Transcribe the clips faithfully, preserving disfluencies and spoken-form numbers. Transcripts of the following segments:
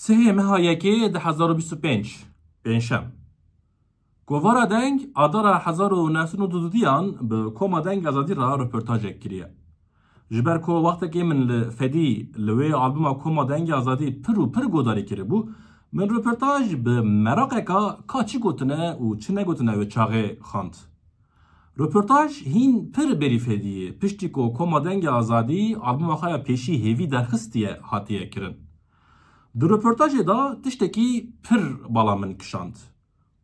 Sihê meha yekê du hezar û bîst û pênc, pêncşem. Kovara Deng a dara hezar û neh sed û nod û duyan bi Koma Deng Azadî re röportajek kiriye. Ji ber ku wextekê min li fedî li wê albuma Koma Deng Azadî pir û pir godarî kiribû, min röportaj bi meraqeka ka çi gotine û çi negotine wê çaxê xwend. Röportaj hîn pir berî fedî ye, piştî ku Koma Deng Azadî albuma xwe ya pêşî hêvî derxistiye hatiye kirin. Di röportajê de tiştekî pir bala min kişand.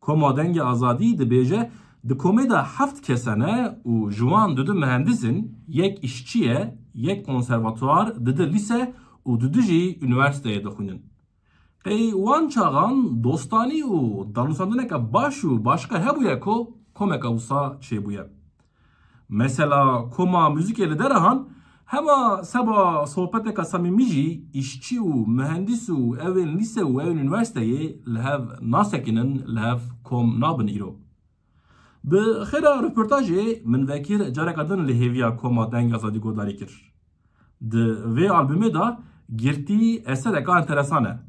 Koma Dengê Azadî dibêje, di komê de heft kes hene û ji wan dudu mihendis in, yek îşçî ye, yek konservatuar, dudu lîse û dudu jî unîversîteyê dixwînin. Qey wan çaxan dostanî û danûstandineke baş û başqa hebûye ku komeke wisa çêbûye. Mesela koma muzîkê li Derehan hema seba sohbeteka samîmî jî îşçî û mihendis û ewên lîse û ewên unîversîteyê li hev nasekinin, li hev kom nabin îro. Bi xêra röportajê min vekir careka din li hêviya Koma Deng Azadî godarî kir. Di vê albumê de girtî esereka enteresan e.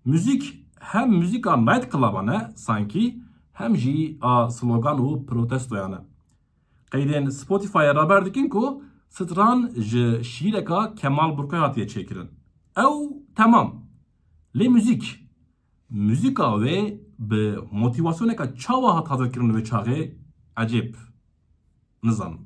Muzîk hem muzîka night cluban e sankî, hem jî a slogan û protestoyan e. Qeydên Spotifyê raber dikin ku stran ji şîîreka Kemal Burkay hatiye çêkirin. Ew temam. Lê muzîk, muzîka wê bi motivasyoneka çawa hat hazirkirin wê çaxê? Ecêb. Nizanim.